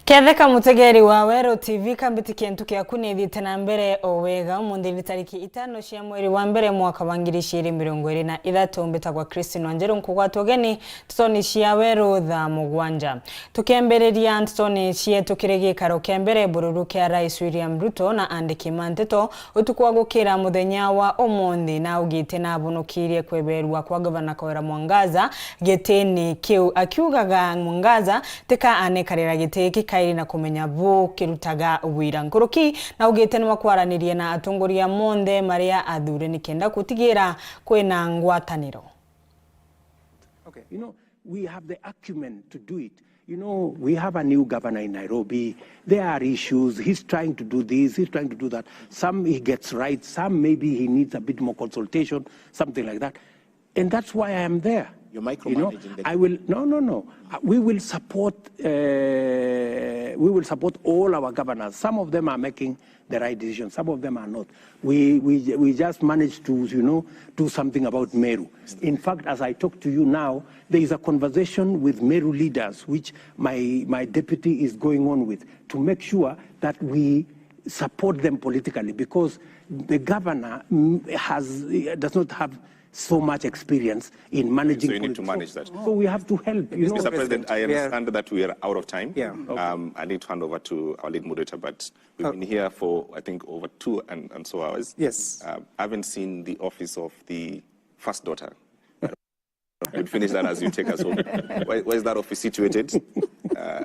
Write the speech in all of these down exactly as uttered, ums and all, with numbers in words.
Ketheka mutegeri wa Weru T V, kambiti kintu kiaku nithiite na mbere o wega. Umunthi ni tariki itano cia mweri wa mbere mwaka wa ngiri igiri mirongo iri na ithatu. Mbitagwa Christine Wanjiru, nkugwata ugeni ntetoni cia Weru thaa mugwanja. Tukiambiriria ntetoni cietu, kiri gikaro kia mbere bururu kia Rais William Ruto na andiki ma nteto utuku wa gukira muthenya wa umunthi, naugite nabonokirie kweberua kwa Gavana Kawira Mwangaza gitini kiu, akiugaga Mwangaza tika anekarira giti giki kairi na kumenya bu kirutaga wira. Nkuruki naugite ni makwaranirie na atongoria monthe maria athure nikenda gutigira kwina ngwataniro. Okay, you know, we have the acumen to do it. You know, we have a new governor in Nairobi. There are issues. He's trying to do this, he's trying to do that. Some he gets right, some maybe he needs a bit more consultation, something like that. And that's why I am there. You're micromanaging the I will, no, no, no. Uh, we will support, uh, we will support all our governors. Some of them are making the right decision. Some of them are not. We, we, we just managed to, you know, do something about Meru. In fact, as I talk to you now, there is a conversation with Meru leaders, which my, my deputy is going on with, to make sure that we support them politically, because the governor, mm, has, does not have so much experience in managing So you need to politics. So, manage that. So we have to help, you know. Mister President, I understand that we are out of time. Yeah. Okay. Um, I need to hand over to our lead moderator, but we've been here for, I think, over two and, and so hours. Yes. Uh, I haven't seen the office of the first daughter. We'll finish that as you take us home. Where, where's that office situated? Uh,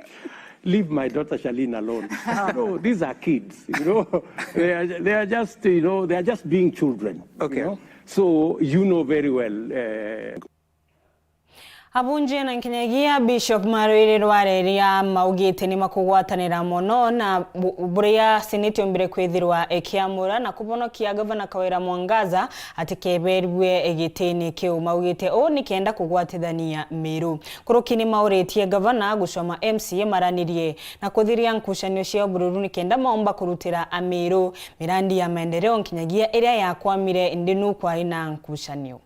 Leave my daughter Charlene alone. No, these are kids, you know. They are, they are just, you know, they are just being children, you Okay. know. So you know very well, uh, Abunjia na nkinyagia Bishop Marwiri Rwareria maugite ni makugwatanira mono na bu-, buria Seneti yombire kwithirwa ikiamura na kubonokia Gavana Kawira Mwangaza atikeberue gitini kiu. Maugite uu ni kenda kugwatithania Miru. Nkuruki ni mauritie Gavana gucoma M C A maranirie na kuthiria nkucanio ciao bururu ni kenda maomba kurutira Amiru mirandi ya maendeleo nkinyagia iria yakwamire, indi nu kwari na nkucanio.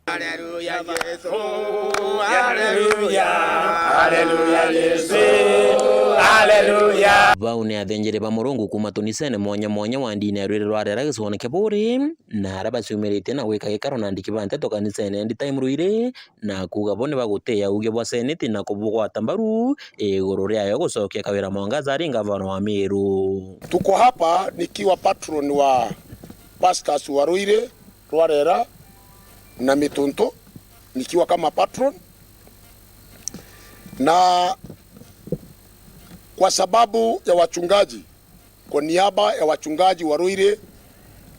Haleluya, Yesu. Haleluya. Haleluya, Yesu. Haleluya. Bau ni athinjiri ba Murungu kuuma tunicene mwanya mwanya wa ndini ya Rwiri Rwarera gicigoone kia Buuri, na aria baciumiritie na gwika gikaro na andiki ba nteto kanicene ya End Time Ruiri, na kuuga bo ni bagutiia uuge bwa Seneti na kubugwata mbaru iguru riayo gucokia Kawira Mwangaza ari ngavana wa Miru. Tuko hapa nikiwa patron wa pastors wa Ruiri, Rwarera na Mituntu, nikiwa kama patron. Na kwa sababu ya wachungaji, kwa niaba ya wachungaji wa Ruiri,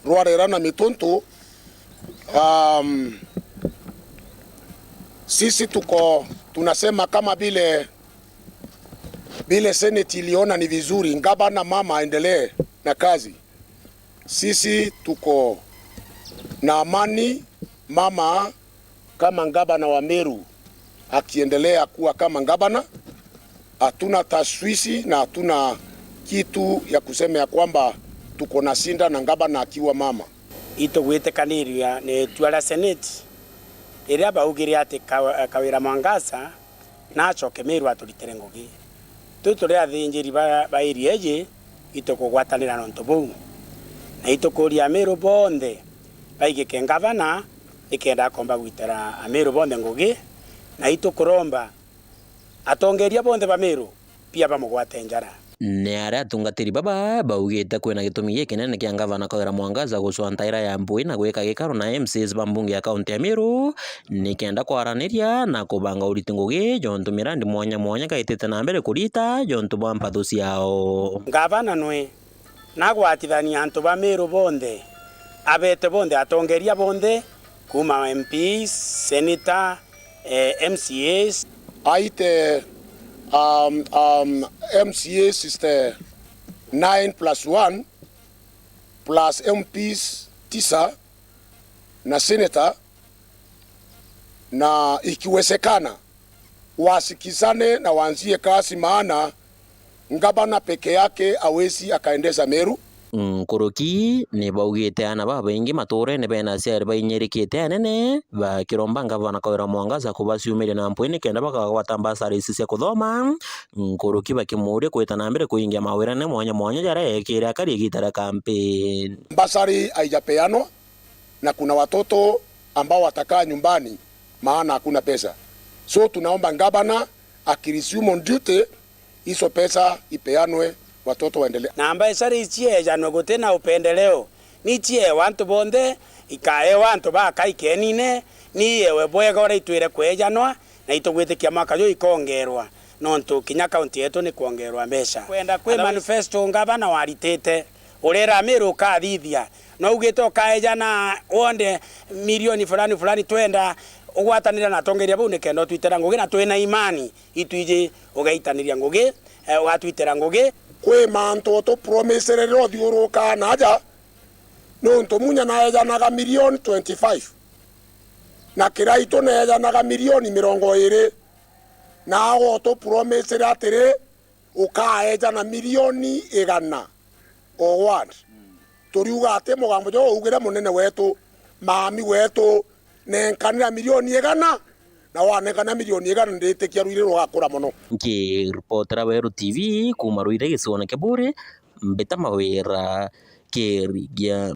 Rwarera na Mituntu, um, sisi tuko, tunasema kama vile, vile Senate iliona ni vizuri, ngavana mama aendelee na kazi. Sisi tuko na amani, mama kama ngavana wa Meru akiendelea kuwa kama ngavana. Hatuna tashwishi na hatuna kitu ya kusema ya kwamba tuko na shida na ngavana akiwa mama. Itugwitikaniria ni itua ria Senate riria baugire ati Ka-, Kawira Mwangaza na acoke Meru aturitire ngugi. Twi turi athinjiri ba, ba area iji, itukugwatanira na untu buu, na itukuria Amiru bonthe baigike ngavana, nikenda akomba gwitira Amiru bonthe ngugi, na itukuromba atongeria bonthe ba Miru pia bamugwate njara. Ni aria atungatiri baba baugite kwina gitumi gikinene kia ngavana Kawira Mwangaza gucwa ntaira ya mpui na gwika gikaro na M C As ba mbunge ya kaunti ya Miru, nikenda kwaraniria na kubanga uriti ngugi jontu mirandi mwanya mwanya gaitite na mbere kurita jontu bwa mpathu ciao. Ngavana nwe nagwatithania antu ba Miru bonthe, abete bonthe, atongeria bonthe, kuuma M Ps, senator, eh, M C As. Aite, um, um, M C As is the nine plus one plus M Ps tisa na senator, na ikiwezekana wasikizane na waanzie kazi, maana ngavana peke yake hawezi akaendesha Meru. Nkuruki ni baugite aana babaingi matuurene bena aciari bainyirikite anene, bakiromba ngavana Kawira Mwangaza kubaciumiria na mpwi nikenda bakagwata mbasaris cia kuthoma, nkuruki bakimuuria kwita na mbere kuingia mawirane mwanya mwanya jaria eekire akari igiita ria campaign. Bursary haijapeanwa na kuna watoto ambao watakaa nyumbani maana hakuna pesa. So tunaomba gavana akiresume on duty, hizo pesa ipeanwe, watoto waendelee. Na mbacara iciejanwe guti na upendeleo, ni ciewe antu bonthe, ikaewa antu bakai kenine, ni iewe bwega uria itwire kwejanwa, na itugwitikia mwaka juu ikongerwa, nontu kinya kaunti yetu ni kwongerwa mbeca. Kwenda kwi manifesto ngavana waritite, urera Miru ukathithia, no ugite ukaejana wonde milioni fulani fulani twenda ugwatanira na atongeria bau nikenda utwitira ngugi, na twina imani itwiji ugaitaniria ngugi, eh, ugatwitira ngugi. Kwi mantu utupromisere riria uthiurukaa na aja, nontu Munya naejanaga milioni twenty-five, na Kiraitu neejanaga milioni mirongo iiri, naagwe utupromisere atiri, ukaejana milioni igana o ward. Turiuga ati mugambo juu uugire munene wetu, mami wetu, nenkanira milioni igana, na wanenkanira milioni igana, nditikia ruiri rugakura mono. Nkiripotera Weru T V kuuma Ruiri gicigoone kia Buuri, mbita Mawira Kirigia.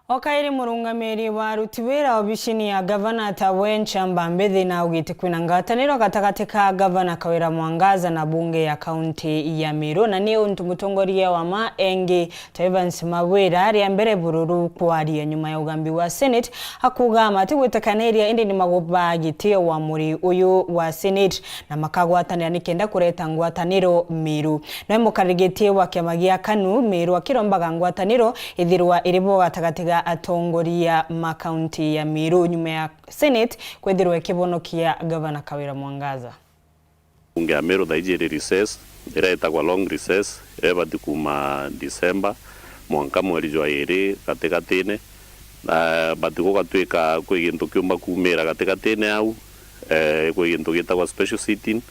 O kairi murungamiri wa aruti wira obicini ya gavana Tawe Nchamba Mbithi naugite kwina ngwataniro gatagati ka gavana Kawira Mwangaza na bunge ya kaunti ya Meru, na ni untu mutongoria wa ma engi ta Evans Mawira ria mbere bururu kwaria nyuma ya ugambi wa Senate, akuga matigwitikaniria indi ni maguba gitio uamuri uyu wa Senate na makagwatanira nikenda kureta ngwataniro Meru. Noe mukaririgitie wa kiama gia KANU Meru akirombaga ngwataniro ithirwa iri bo gatagati ga atongoria ma kaunti ya Meru nyuma ya Senate kwithirwa ikibonokia gavana Kawira Mwangaza. Bunge ya Meru thaiji iri recess, iria itagwa long recess, iria ibati kuuma December mwanka mweri jwa iri gatigatine. Na bati gugatwika kwi gintu kiumba kuumira gatigatine au, eh, kwi gintu gitagwa special sitting.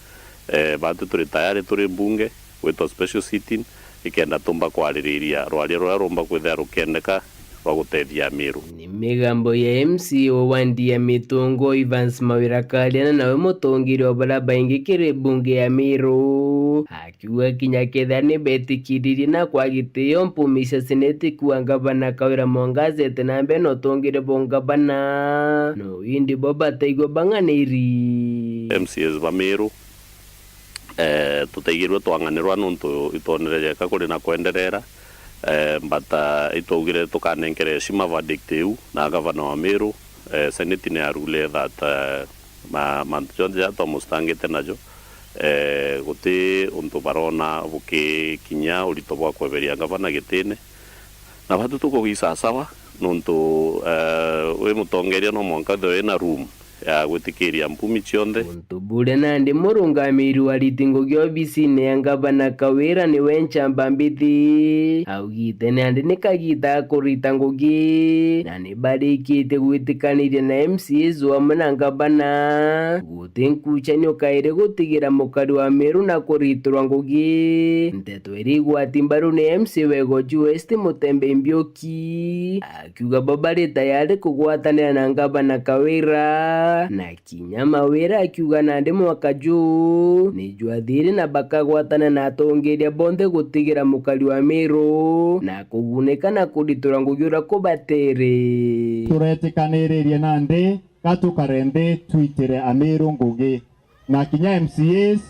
Eh, batu turi tayari turi mbunge gwitwa special sitting, nikenda tumba kwaririria rwaria ruria rumba kwithira rukiendeka rwa gutethia Amiru. Ni migambo ya M C A wa wandi ya Mitungo, Evans Mawira Kariana, nawe mutongeria wa baria baingi kiri mbunge ya Miru. Akiuga kinya kethira ni betikiririe na kwa gitio mpumi cia seneti kuuga ngavana Kawira Mwangaza ete na mbere na utongeria bwa ngavana, no indi bo bataigua bang'aniri. M C As ba Miru, eh, tutaigirwe twang'anirwa nontu itwonere jeka kuri na kwenderera, eh, but, ah, itwaugire tukanenkere heshima verdict iu na gavana wa Miru, eh, seneti ni arule that, eh, ma-, mantu jonthe jaria twamustangite najo, eh, guti untu barona bukikinya urito bwa kweberia ngavana gitine. Na batu tukugisasawa nontu, eh, wi mutongeria no mwanka withirwe wina room ya gwitikiria mpumi cionthe. Untu buria nandi murungamiri wa riti ngugi obisine ya ngavana Kawira niwe Nchamba Mbithi augite nandi ni kagiita ga kurita ngugi na ni barikitie gwitikaniria na M C As o amwe na ngavana. Guti nkuchania ukairi gutigira mukari wa Miru na kuritirwa ngugi. Nteto iria igwati mbaru ni M C A wa Igoji West Mutembe Mbiuki, akiuga bo bari tayari kugwatanira na ngavana Kawira, na kinya Mawira akiuga nandi mwaka juu ni jwathiri na bakagwatana na atongeria bonthe gutigira mukari wa Miru na kugunika na kuritirwa ngugi uria kubatiri. Turetikaniririe nandi ka tukare nthi twitire Amiru ngugi. Na kinya M C As,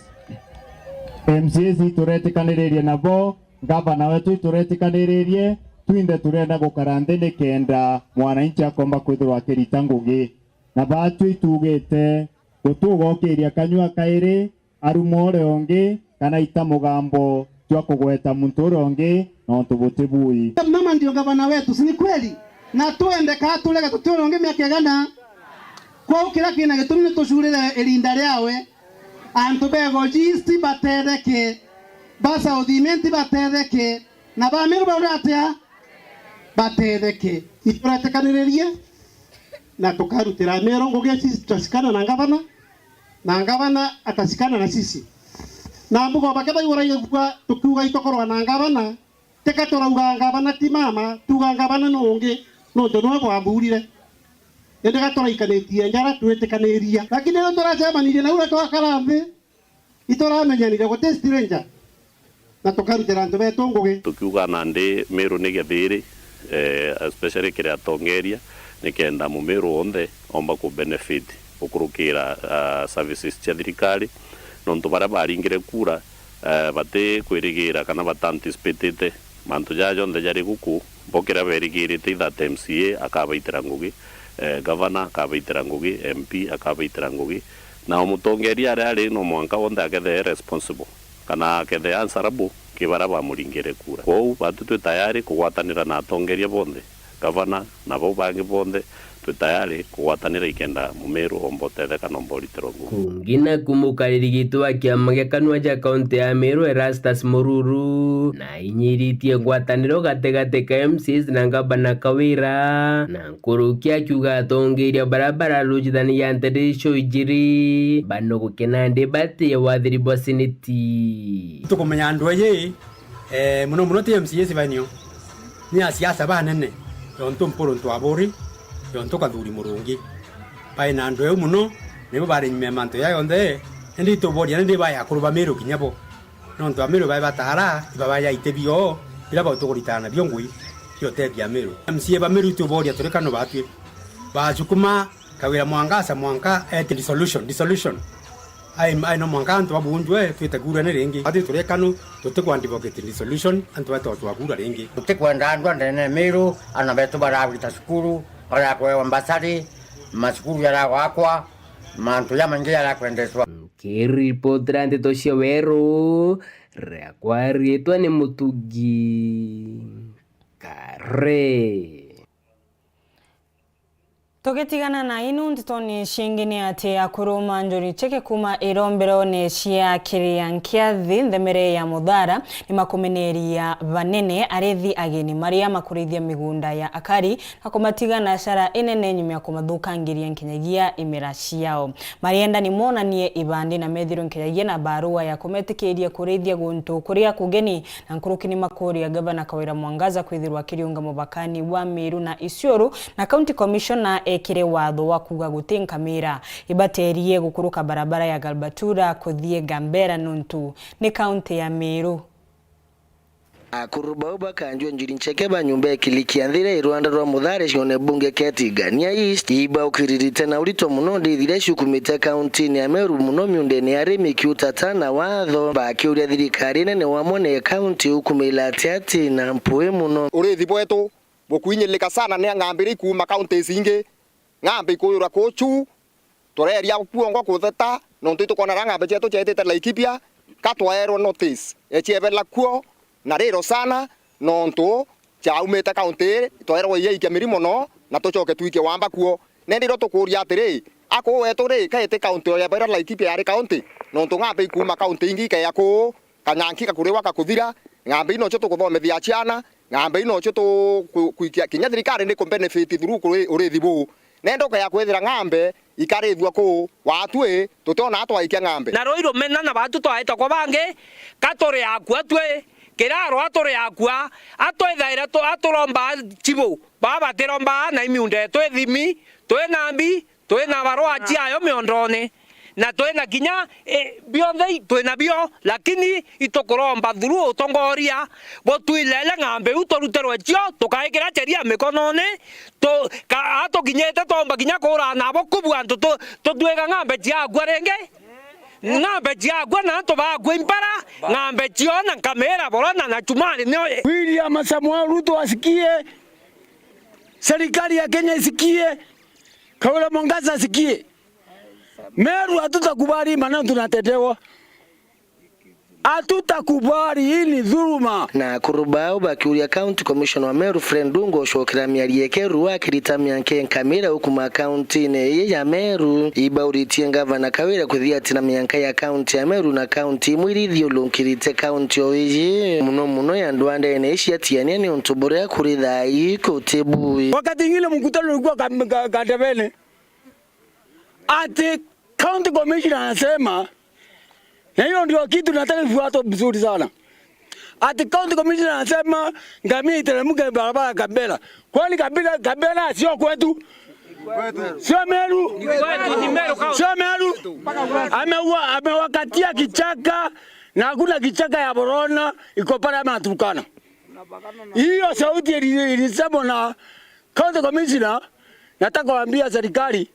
M C As ituretikanirie nabo, ngavana wetu ituretikanirie, twinthe turenda gukara nthi nikenda mwananchi akomba kwithirwa akirita ngugi. Na baatwi itugite, gutugokiria kanyua kairi, aruma uria ungi, kana ita mugambo jwa kugweta muntu uria ungi, nontu buti bui. Mama ndio gavana wetu, si ni kweli? Na twende ka turege tuti uria ungi miaka igana. Kwou kiria kina gitumi ni tucurire irinda riawe. Antu ba Igoji East batetheke, ba South Imenti batetheke, na ba Miru baure atia? Batetheke. Ituretekaniririe na tukarutira Miru ngugi, sisi tutashikana na ngavana, na ngavana atashikana na sisi. Na mbugo bakethaigua raigua tukiuga itokorwa na ngavana, Tika turauga ngavana ti mama, tuuga ngavana nu ungi, nontu niwe bwamburire. Indi ga turaikanitie njara, twitikaniria. Lakini riria turacemanirie na uria twakara nthi, ituramenyanire guti stranger, na tukarutira antu betu ngugi. Tukiuga nandi Meru ni githiri, eh, especially kiri atongeria, nikenda Mumeru wonthe omba ku benefit gukurukira, ah, services cia thirikari, nontu baria baringire kura, eh, batikwirigira kana bataanticipatite mantu jaa jonthe jari guku, bo kiria berigirite either M C A akabaitira ngugi, eh, governor akabaitira ngugi, M P akabaitira ngugi, na o mutongeria aria ari no mwanka wonthe akethe e responsible kana akethe e answerable ki baria bamuringire kura. Kwou batu twi tayari kugwatanira na atongeria bonthe, gavana na bau bangi bonthe, twi tayari kugwatanira ikenda Mumeru omba utetheka na omba uritirwa ngugi. Kungi naku mukariri gitwa kiama gia kanua ja kaunti ya Meru Erastus Mururu na ainyiritie ngwataniro gatigati ka M C As na ngavana Kawira, na nkuruki akiuga atongeria baria bararujithanagia nteto icio ijiri bano gukena ndi bati ya wathiri bwa seneti. Tukumenya andu eji, eh, muno muno ti M C As banio, ni asiasa banene, yontu Mpuru Ntwaburi, yontu Kathuri Murungi. Bai na andu eu muno, nibo bari nyuma ya mantu ya yonthe, indi ituboria ni ndi bai akuru ba Meru kinya bo. Nontu Amiru bae bataara, ibabaya iti bio, bira bau tukuritana nabio ngui, ciotethia Amiru. M C A ba Meru ituboria turi kanu batwi. Bacukuma Kawira Mwangaza mwanka eti dissolution, dissolution. Ai, ai no mwanka antu babunjwe, twite kurane ringi. Batwi turi kanu, tutiku advocate dissolution, antu betu twakura ringi. Tutikwenda andu a ndene Meru, ana betu baragwita cukuru, barakwewa mbasari, macukuru jaragwakwa, mantu jamaingi jarakwendecwa. Nkiripotera nteto cia Weru, riakwa riitwa ni Mutugi Kare. Tugitigana na inu, ntetone ciingi ni ati akuru ma njuri cheke kuuma iromberone cia kiria nkiathi nthemere ya Muthara ni makumeneria banene arithi ageni maria makurithia migunda ya akari na kumatiga na ashara inene nyuma ya kumathukangiria nkinyagia imera ciao. Marienda ni monanie ibandi na methirwe nkinyagia na barua ya kumetikiria kurithia guntu kuria kugeni, na nkuruki ni makuria Gavana Kawira Mwangaza kwithirwa akiriunga mubakani wa Meru na Isiolo, na County Commissioner ekire watho wa kuuga guti nkamira ibaterie gukuruka barabara ya Galbatura kuthii Gambera nontu ni kaunti ya Meru. Akuru bau bakanjua njuri ncheke ba nyumba ya Kilikia nthira i rwanda rwa Muthare cione bunge kia Tigania East, ibaukirite na urito muno ndithira ciukumite kauntini ya Meru, muno miundene ya arimi kiutata na watho, bakiuria thirikari nene wamwe ne kaunti ukumila atiati na mpui muno. Urithi bwetu bukwinyilika sana ni ng'ambi iria ikuuma counties ingi, ng'ambi ikuyura kuu chu, tureeria kuongwa kutheta, nontu itukwona ria ng'ambi cietu cietite Laikipia, ka twaerwe notice ya ciebela kuo na riro sana, nontu ciaumite kaunti ii, twaerwa iyaikia mirimo no, na tucoke twikie wamba kuo. Nindi iro tukuuria atiri, a kuu wetu ri, ka iti kaunti o ya baira Laikipia yari kaunti? Nontu ng'ambi ikuuma kaunti ingi ikeya kuu, kanyanki gakuriwa gakuthira, ng'ambi ii nocio tukuthomithia ciana, ng'ambi ii nocio tu-, ku-, kwikia kinya thirikari ni ku benefit through kuri urithi buu. Nenda ukaya kwithira ng'ambe ikarithua kuu, watwi tutiona twaikia ng'ambe. Na rui rumena na batu twaitagwa bangi, ka turi akua twi, kirarwa turi akua, atwithaira tu-, aturomba chibu, baba batiromba na imiunda yetu ithimi, twi na mbi, twi na barua ciayo miondone, na twi na kinya, eh, bionthe i-, twi nabio, lakini itukuromba through utongoria butwilele ng'ambe iu turuterwe cio, tukaikira sheria mikonone, tu-, ka-, atukinyite twomba kinya kuurana nabo kubua antu tu-, tutwika ng'ambe ciakua ringi, ng'ambe ciakua na antu bakua impara, ng'ambe ciona nkamira borona na chumari nio. William Samoei Ruto asikie, serikali ya Kenya isikie, Kawira Mwangaza asikie. Meru hatutakubali maneno tunatendewa. Hatutakubali, hii ni dhuluma. Na akuru bau bakiuria County Commissioner wa Meru Fred Ndung'u gucokera miario ekeru akirita mianka nkamira ukuma kauntine ii ya Meru, ibauritie Ngavana Kawira kuthiatina mianka ya kaunti ya Meru na kaunti imwe iria ithiurukirite kaunti o iji, muno muno ya ndwandene ici cia Tigania, niuntu buria kuri thaa ii kuti bui. Wakati ingine mkutano ulikuwa Kam-, Ka-, Kandebene. Ati county commissioner anasema, na hiyo ndio kitu nataka ifuatwe vizuri sana. Ati county commissioner anasema ngamia iteremke barabara Kabera. Kwani Kabera, Kabera sio kwetu? Sio Meru? Sio Meru? Ameua-, amewakatia kichaka na hakuna kichaka ya Borona iko pale ama Turkana. Hiyo sauti ili-, ilisemwa na county commissioner, nataka kuambia serikali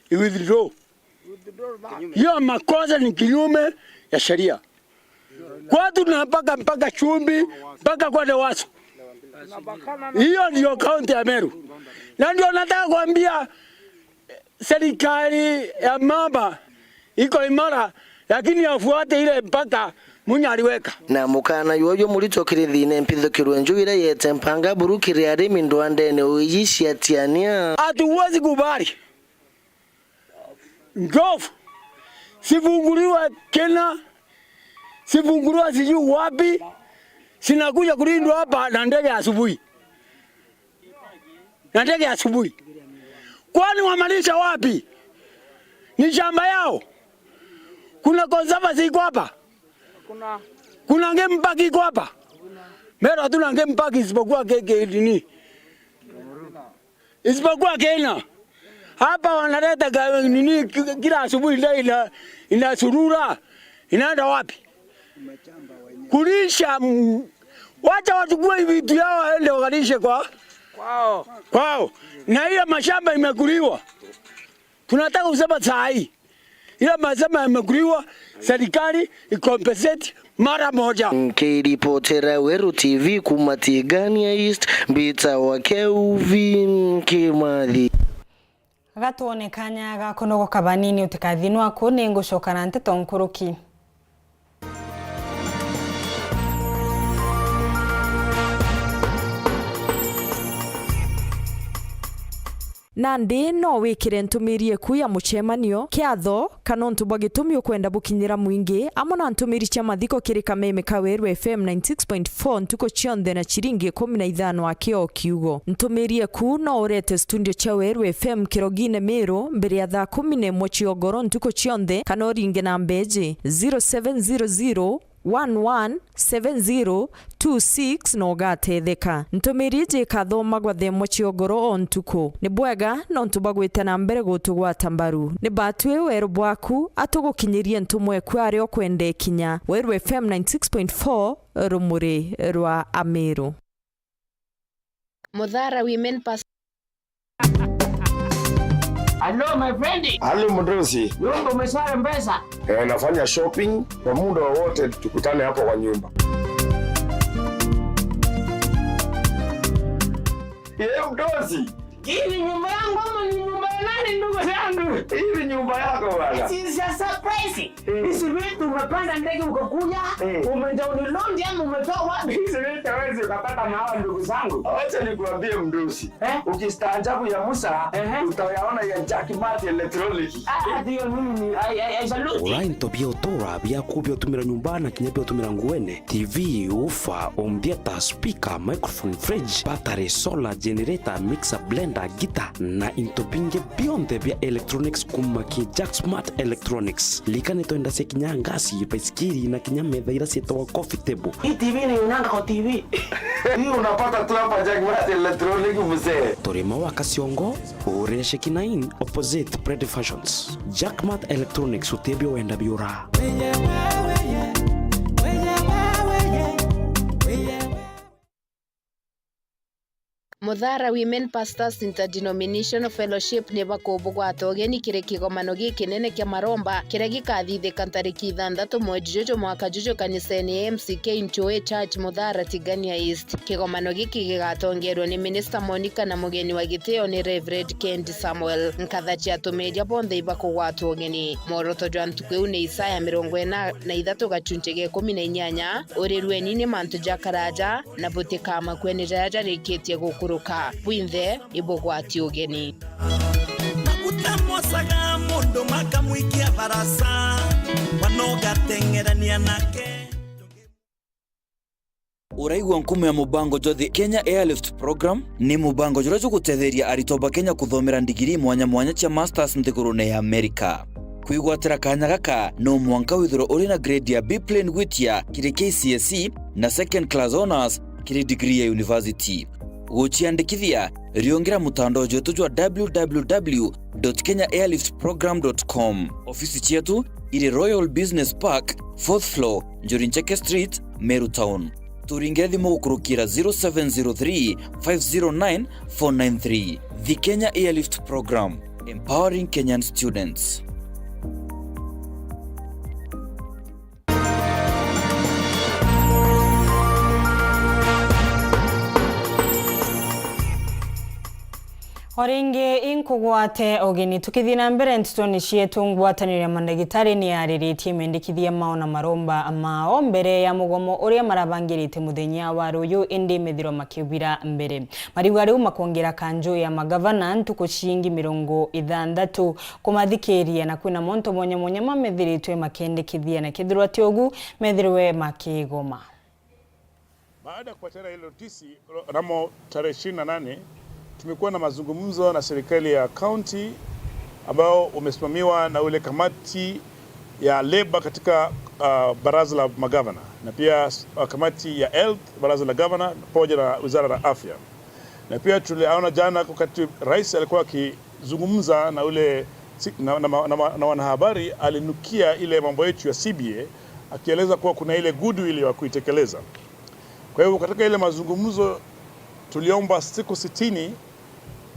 i withdraw. Hiyo makosa ni kinyume ya sheria. Kwetu na mpaka, mpaka Chumbi, mpaka kwenda Waso. Hiyo ndio kaunti ya Meru. Na ndio nataka kuambia, eh, serikali ya mama iko imara, lakini afuate ile mpaka Munya aliweka. Na mukana jwojo murito kiri thiine mpithukirwe nju iria yete mpanga buru kiri arimi ndwandene uiji cia Tiania. Hatuwezi kubali. Ndovu. Sifunguliwa Kenya, sifunguliwa sijui wapi, sinakuja kulindwa hapa na ndege ya asubuhi. Na ndege ya asubuhi. Kwani wamalisha wapi? Ni shamba yao. Kuna conservancy iko hapa? Kuna game park iko hapa? Meru hatuna game park isipokuwa ke-, ke-, nini? Isipokuwa Kenya. Hapa wanaleta ga-, nini, ki-, kila asubuhi ndio ina-, inasurura. Inaenda wapi? Kulisha, mm, wacha wachukue vitu yao waende wakalishe kwa kwao. Kwao. Na hiyo mashamba imekuliwa. Tunataka kusema saa hii. Ila mashamba yamekuliwa, serikali i compensate mara moja. Nkiripotera Weru T V kuma Tigania East, Mbita wa Kelvin Kimathi. Gatwone kanya ga kunogoka banini utikathinwa ku, ni ngucoka na nteto nkuruki. Nandi no wikire ntumiri eku ya mucemanio kiatho, kana untu bwa gitumi ukwenda bukinyira mwingi, amwe na ntumiri cia mathiko kiri kameme ka Weru F M ninety six point four ntuku cionthe na ciringi ikumi na ithano aki o kiugo. Ntumiri eku no urete studio cia Weru F M Kirogine Miru mbere ya thaa kumi na imwe cia ugoro ntuku cionthe, kana uringe namba iji, zero seven zero zero, one one seven zero two six na ugatetheka. Ntumiri iji ikathomagwa thaa imwe cia ugoro o ntuku. Ni bwega nontu bwa gwita na mbere gutugwata mbaru. Ni batwi weru bwaku, atugukinyirie ntumwa eku aria ukwenda ikinya. Weru F M ninety six point four, rumuri rwa Amiru. Muthara Women Pastor. Hello, my friend. Hello, mdosi. Nyumba umesha mpesa? Eh, nafanya shopping kwa muda wowote, tukutane hapo kwa nyumba. Eh, mdosi. Hii ni nyumba yangu ama ni nyumba ya nani, ndugu yangu? Hii ni nyumba yako bwana. It is a surprise. Eh. Hizi vitu umepanda ndege ukakuja, eh, umedownload ama umetoa wapi? Hizi vitu hawezi ukapata na hawa ndugu zangu. Acha nikuambie mdosi. Eh? Ukistaajabu ya Musa, ehe, utayaona ya Jack Mart Electronic. Ah, ndio mimi. I, I, I salute. Ura into bia utura, biaku bia utumira nyumba na kinya bia utumira nguene. T V, woofer, home theater, speaker, microphone, fridge, battery, solar, generator, mixer, blender, guitar, na into bingi bionthe bia electronics kuma ki Jack Smart Electronics. Likane twenda cia kinya ngasi, baisikiri na kinya metha ira cietagwa coffee table. Hii T V ni unanga kwa T V. Hii unapata tu hapa Jack Mart Electronic, mzee. Turima wa Kasiongo, uria Shekina Inn, opposite Pretty Fashions. Jack Mart Electronics, utebio wenda biura. Muthara Women Pastors Interdenominational Fellowship ni bakubugwata ugeni kiri kigomano gikinene kia maromba kiria gikathithika ntariki ithanthatu mweri juju mwaka juju kanisene ya M C K Nchue Church, Muthara, Tigania East. Kigomano giki gigatongerwa ni Minista Monica na mugeni wa gitio ni Reverend Kendi Samuel. Nkatha cia atumiria bonthe ibakugwatwa ugeni. Mworoto jwa ntuku iu ni Isaya mirongo ina na ithatu gachunchi ga ikumi na inyanya, Urirweni ni mantu ja karaja, na butikamakue ni jaria jarikitie gukuruka. Bwinthe ibugwati ugeni. Maguta mosaga mundu makamwikia barasa, wanogateng'erania nake. Uraigua nkumo ya mubango jwa The Kenya Airlift Program? Ni mubango juria jugutetheria aritwa ba Kenya kuthomera ndigiri mwanya mwanya cia masters nthigurune ya Amerika. Kwigwatira kanya gaka, no mwanka withirwe uri na grade ya B plain gwitia kiri K C S E, na second class honours kiri degree ya university. Guciandikithia, riungira mutandao jwetu jwa w w w dot kenya airlift program dot com. Ofisi cietu iri Royal Business Park, fourth floor, Njuri Ncheke Street, Meru Town. Turingire thimu gukurukira zero seven zero three, five zero nine, four nine three. The Kenya Airlift Program, empowering Kenyan students. O ringi inkugwate ugeni. Tukithii na mbere ntetone cietu, ngwataniro ya mandagitari ni yariritie mendikithia mao na maromba mao mbere ya mugomo uria marabangirite muthenya wa ruyu, indi methirwa makiubira mbere. Mariuga riu makongera kanju ya magavana ntuku ciingi mirongo ithanthatu kumathikiria, na kwina monto mwanya mwanya mamethiritwe makendikithia, na kethirwa ti ugu, methirwe makigoma. Baada ya kupatiana ile notisi, mnamo tarehe ishirini na nane, tumekuwa na mazungumzo na serikali ya kaunti ambao umesimamiwa na ule kamati ya leba katika, ah, baraza la magavana, na pia, ah, kamati ya health, baraza la gavana, pamoja na wizara la afya. Na pia tuliona jana wakati rais alikuwa akizungumza na ule si-, na, na, na, na, na wanahabari, alinukia ile mambo yetu ya C B A, akieleza kuwa kuna ile goodwill ya kuitekeleza. Kwa hivyo, katika ile mazungumzo, tuliomba siku sitini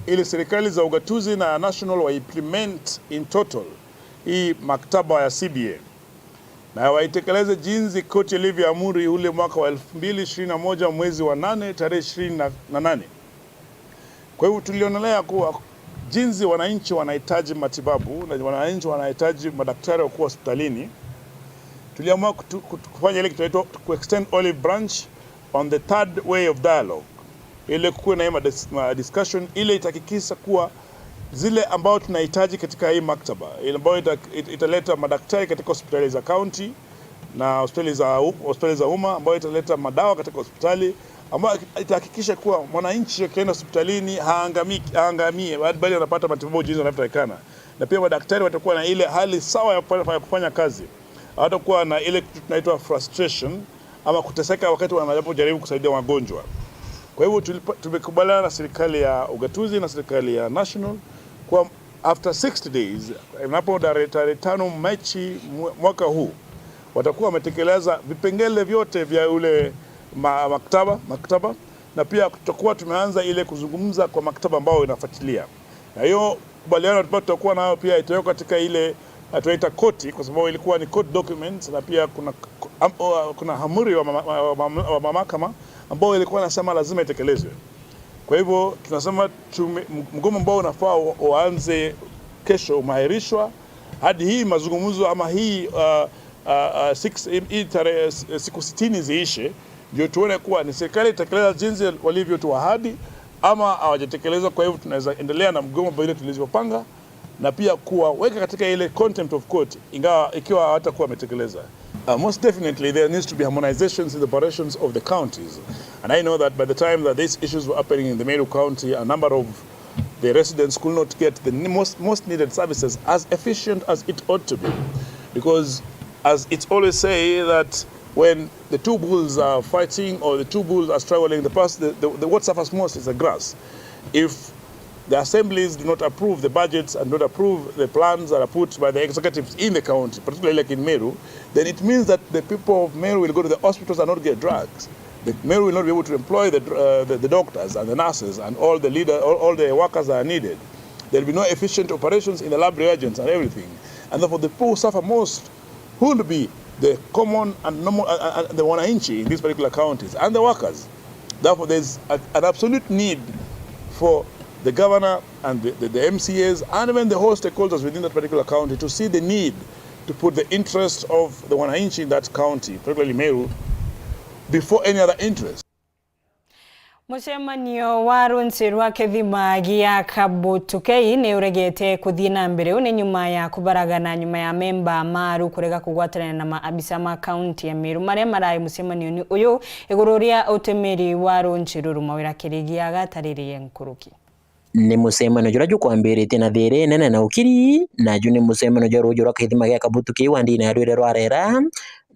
ili serikali za ugatuzi na national wa implement in total hii maktaba ya C B A, na waitekeleze jinsi koti ilivyoamuru ule mwaka wa elfu mbili ishirini na moja, mwezi wa nane, tarehe ishirini na nane. Kwa hivyo, tulionelea kuwa jinsi wananchi wanahitaji matibabu na wananchi wanahitaji madaktari wakuwa hospitalini, tuliamua kutu-, kutu-, kufanya ile kitu inaitwa ku extend olive branch on the third way of dialogue, ili kukuwe na hii ma dis-, ma discussion, ili itahakikisha kuwa zile ambao tunahitaji katika hii maktaba, ile ambayo ita-, it-, italeta madaktari katika hospitali za county na hospitali za u-, hospitali za umma, ambayo italeta madawa katika hospitali, ambayo itahakikisha kuwa mwananchi akienda hospitalini haangami-, haangamie, bali anapata matibabu jinsi inavyotakikana, na pia madaktari watakuwa na ile hali sawa ya kufanya, ya kufanya kazi. Hawatakuwa na ile kitu tunaitwa frustration ama kuteseka wakati wanapojaribu kusaidia wagonjwa. Kwa hivyo, tulipa-, tumekubaliana na serikali ya ugatuzi na serikali ya national kwa after sixty days, inapo tarehe, tarehe tano Machi mwa-, mwaka huu, watakuwa wametekeleza vipengele vyote vya ule ma-, maktaba, maktaba, na pia tutakuwa tumeanza ile kuzungumza kwa maktaba ambao inafuatilia. Na hiyo kubaliano ambayo tutakuwa nayo pia itawekwa katika ile, eh, tunaita koti, kwa sababu ilikuwa ni court documents, na pia kuna, am-, o, kuna amri wa mama-, wa, wa, wa mahakama ambao ilikuwa inasema lazima itekelezwe. Kwa hivyo tunasema tume-, m-, mgomo ambao unafaa u-, uanze kesho umeahirishwa hadi hii mazungumzo ama hii, uh, uh, uh, six, hii tarehe, eh, siku sitini ziishe, ndio tuone kuwa ni serikali itekeleza jinsi walivyotuahadi ama hawajatekeleza. Kwa hivyo tunaweza endelea na mgomo vile tulivyopanga, na pia kuwaweka katika ile contempt of court, ingawa, ikiwa hawatakuwa wametekeleza. Uh, most definitely, there needs to be harmonizations in the operations of the counties. And I know that by the time that these issues were happening in the Meru County, a number of the residents could not get the ne-, most, most needed services as efficient as it ought to be. Because, as it's always say, that when the two bulls are fighting or the two bulls are struggling, the pers-, the, the, the, what suffers most is the grass. If the assemblies do not approve the budgets and do not approve the plans that are put by the executives in the county, particularly like in Meru, then it means that the people of Meru will go to the hospitals and not get drugs. The Meru will not be able to employ the, uh, the, the doctors and the nurses and all the leader, all, all the workers that are needed. There will be no efficient operations in the lab reagents and everything. And therefore, the people who suffer most who will be the common and normal, uh, uh, uh, the wananchi in these particular counties and the workers. Therefore, there's a, an absolute need for the governor and the, the, the M C As and even the whole stakeholders within that particular county to see the need to put the interest of the wananchi in that county, particularly Meru, before any other interest. Mucemanio wa runci rwa kithima gia Kabutukei ni uregete kuthii na mbere. Uu ni nyuma ya kubaragana nyuma ya memba maru kurega kugwatanira na maabisa ma kaunti ya Meru maria marai mucemanioni uyu iguru ria utumiri wa runci ruru. Mawira Kirigi agatariririe nkuruki. Ni mucemanio juria jukwambiritie na thiiri inene na ukiri, na ju ni mucemanio jwa ruuji rwa kithima gia Kabutukei wa ndini ya rwire rwa Rera,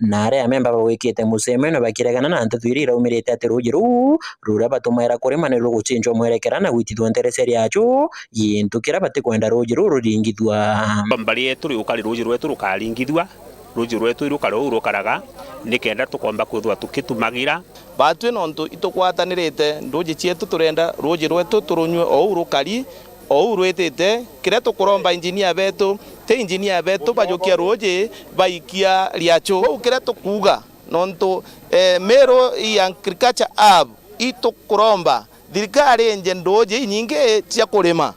na aria amemba bagwikite mucemanio bakiregana na nteto iria iraumirite ati ruuji ruu ruria batumaira kurima ni rugucenjwa mwerekera na gwitithua nterecia riacu, gintu kiria batikwenda ruuji ruu ruringithua. Mbari yetu riukari ruuji rwetu rukaringithua, ruuji rwetu irukare uu rukaraga, nikenda tukomba kwithirwa tukitumagira. Batwi nontu itugwatanirite nduuji cietu, turenda ruuji rwetu turunyue o uu rukari, o uu rwitite. Kiria tukuromba injinia betu, ti injinia betu bajukia ruuji baikia riacu. Uu kiria tukuuga, nontu, eh, Meru Agriculture Hub itukuromba thirikari inje nduuji inyingi cia kurima,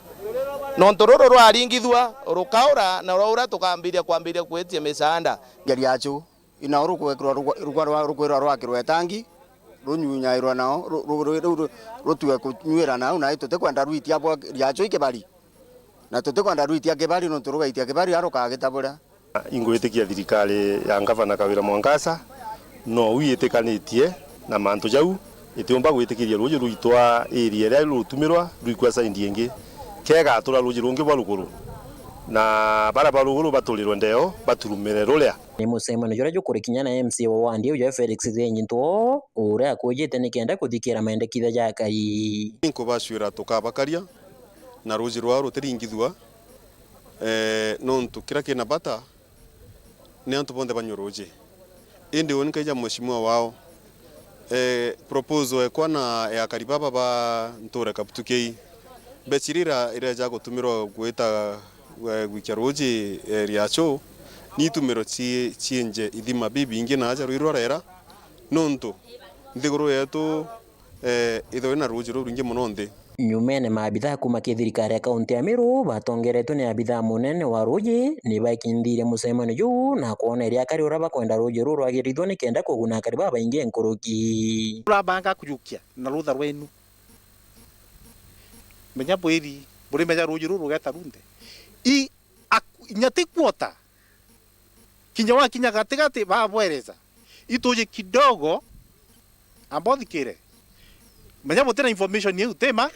nontu ruru rwaringithua rukaura, na rwaura tukambiria kwambiria kwitia misaanda. Ngeri yacu, inao rukwekirwa rugwa-, rugwa-, rwa-, rukwirwa rwakirwa itangi, runyunyairwa nao, ru-, ru-, ru-, ru-, ru-, rutue kunyuira nau, na tutikwenda rwitia bwa riacu i kibari. Na tutikwenda rwitia kibari, nontu rugaitia kibari, a rukagita buria. Ingwitikia thirikari ya Ngavana Kawira Mwangaza, no u yitikanitie na mantu jau, itiumba gwitikiria ruuji rwitwa area iria rutumirwa rwikua side ingi, kegatura ruuji rungi bwa ruguru, na baria ba ruguru baturirwe ndeo, baturumire ruria. Ni mucemanio juria jukurikinya na M C A wa wandi iu ja Felix Githinji Ntwoo, uria akujite nikenda kuthikira maendekithia ja akai. Inkubacwira tukabakaria na ruuji rwao rutiringithua, eh, nontu kiria kina bata ni antu bonthe banyue ruuji. Indi uni nkaija mheshimiwa wao, eh, proposal ekwa na ya akari baba ba ntura Kabutukei, mbeca iria ira-, ireja gutumirwa gwita, eh, gwikia ruuji, eh, riacu, ni itumiro ci-, ciinje ithima bibingi na aja rwirwa rera, nontu nthiguru yetu eh, ithwe na ruuji rurwingi mono nthi. Nyumene, maabithaa kuuma ki thirikari ya kaunti ya Meru batongeretwe ni abithaa munene wa ruuji ni baikindhirie mucemanio juu na kwona iria akari uria bakwenda ruuji ruu rwagirithwe nikenda kuguna akari babaingi nkuruki. Urabanga kujukia na rutha rwenu. Menya bwiri, burimenya ruuji ruu rugeta runthe. I, ak-, inya ti quarter. Kinya wakinya gatigati, babwereza. Ituji kidogo, amba uthikire. Menya butina information iu, ti ma?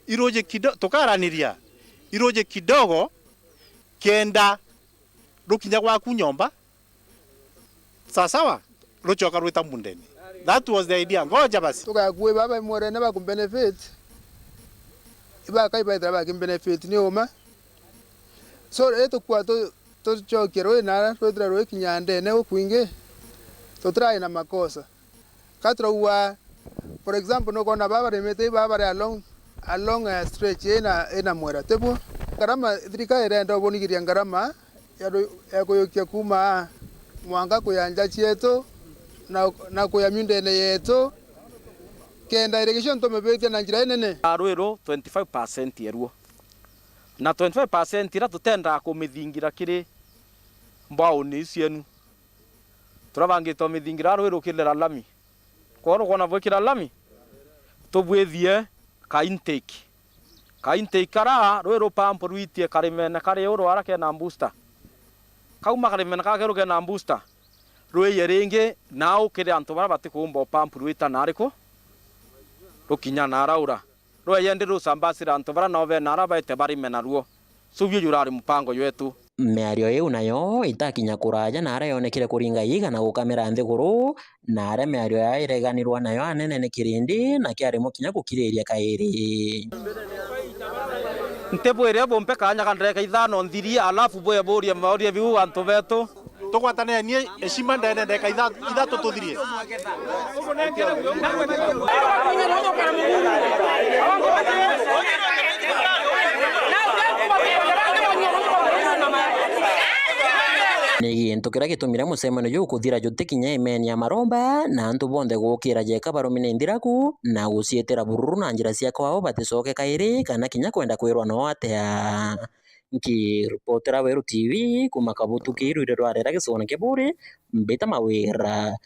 Iruji kido-, tukaraniria. Iruji kidogo, kenda rukinya gwaku nyomba, sawa sawa, rucoka rwita mundene. That was the idea. Ngoja basi. Tugakue baba imwerene bakumbenefit. Ibakai baithira bakimbenefit, ni uma. So, riria tukua tu-, tucokie rui nara rwithira rwikinya ndene gukwingi, tutirai na makosa. Ka turaua, for example, nukona baba barimite i baba bari along, along a stretch ina, ina mwera, tibuo? Ngarama, thirikari irenda ubunigiria ngarama ya ru-, ya kuyukia kuuma aa mwanka kuya nja cietu na, na kuya miundene yetu, kenda irrigation tumibitia na njira inene. Rwiru twenty-five percent eruo. Na twenty-five percent iria tutendaa kumithingira kiri mbauni iu cienu, turabangite umithingira rwi rukirira lami. Kwou nukwona bwikira lami, tubwithie ka intake. Ka intake kara rwi rupampu rwitie karimene kari uru ara kena booster. Kauma karimene kara keru kena booster, rwiye ringi nau kiri antu baria batikuumba upampu rwita nariku rukinya naraura. Rweyendi rusambasira antu baria nao bena ara baete barime naruo. So, uyu jurari mupango jwetu. Miario iu nayo itakinya kuraja na aria yonekire kuringa iiga na gukamira nthiguru, na aria miario yao ireganirwa nayo anene ni kirindi, na kiaremwa kinya gukiriria kairi. Ntibwire bumpe kanya ka ndagika ithano nthiri, alafu bwe burie mauria biu antu betu. Tugwataniranie heshima ndene ndeka itha-, ithatu tuthirie. Ni gintu kiria gitumire mucemanio juu kuthira jutikinya imeni ya maromba, na antu bonthe gukira jeka barumi ni nthiraku, na guciitira bururu na njira cia kwao baticoke kairi, kana kinya kwenda kwirwa noo atia. Nkiripotera Weru T V kuuma Kabutu Kiiru iria rwarera gicigone kia Buuri, mbita Mawira.